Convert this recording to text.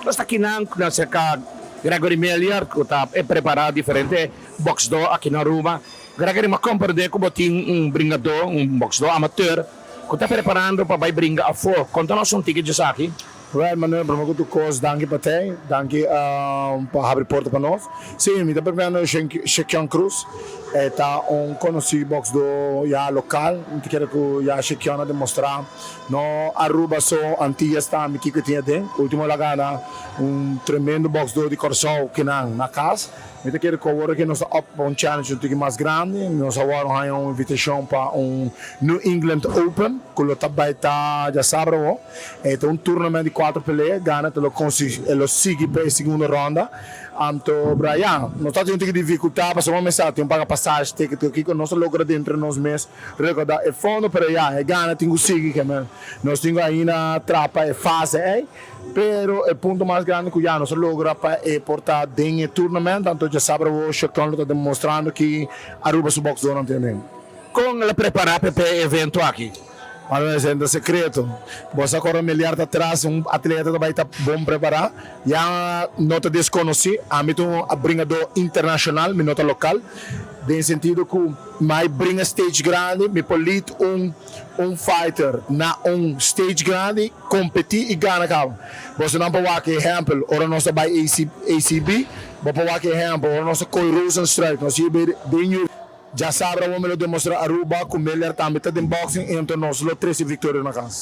Nos ta akinan na serka Gregory Melier ku ta e prepará diferente bòksdó aki na Aruba. Gregory, mi a komprendé ku bo tin un bringadó, un bòksdó amateur ku ta preparando pa bai bringa afó. Konta nos un tiki djesaki. Well, Manuel, promé ku tur kos, danki pa tei. Danki pa habri porta pa nos. Sí, mi ta preparando Shekion Cruz. E ta un konosí bòksdó ya lokal. Mi ta kere ku ya Shekion a demostrá No Aruba so, Antillas tambe kiko tin aden. Ultimo el a gana un tremendo boxdor di Kòrsou kinan na kas. Mi ta kere ku awor aki nos ta up pa un challenge un tiki mas grandi. Nos awor a haña un invitashon pa un New England Open ku lo ta bai ta djasabra awor. E ta un tournament di kuater pelea. Gana ta lo konsi e lo sigui pa e segundo ronda. Anto bra ya, nos ta tin un tiki difikultat pasobra mester tin un paga pasashi, ticket, kiko nos ta logra dentro nos mes. Recorda e fondo pero ya e gana tin cu sigui ke men nos tin cu ainda trapa e fase ey pero e punto mas grandi cu ya nos a logra pa e por ta den e tournament anto djasabra awo Shekton lo ta demostrando ki Aruba su boxdornan tin den. Con lo prepara pa e evento aki? Mano esey ta secreto. Bo sa cora miliar ta tras un atleta ta bay ta bon prepara ya no ta desconoci ami ta un bringador internacional mi no ta local den sentido cu Mai bringa stage grandi, mi por lead un un fighter na un stage grandi, competi y gana caba. Bosonan por wak e ehempel ora nos ta bay AC ACB, bo por wak e ehempel ora nos ta coy Rozenstruik, nos yebe den UFC. Djasabra awor mi lo demostra Aruba cu Miller tambe ta den boxing y enton nos lo trece victoria na cas.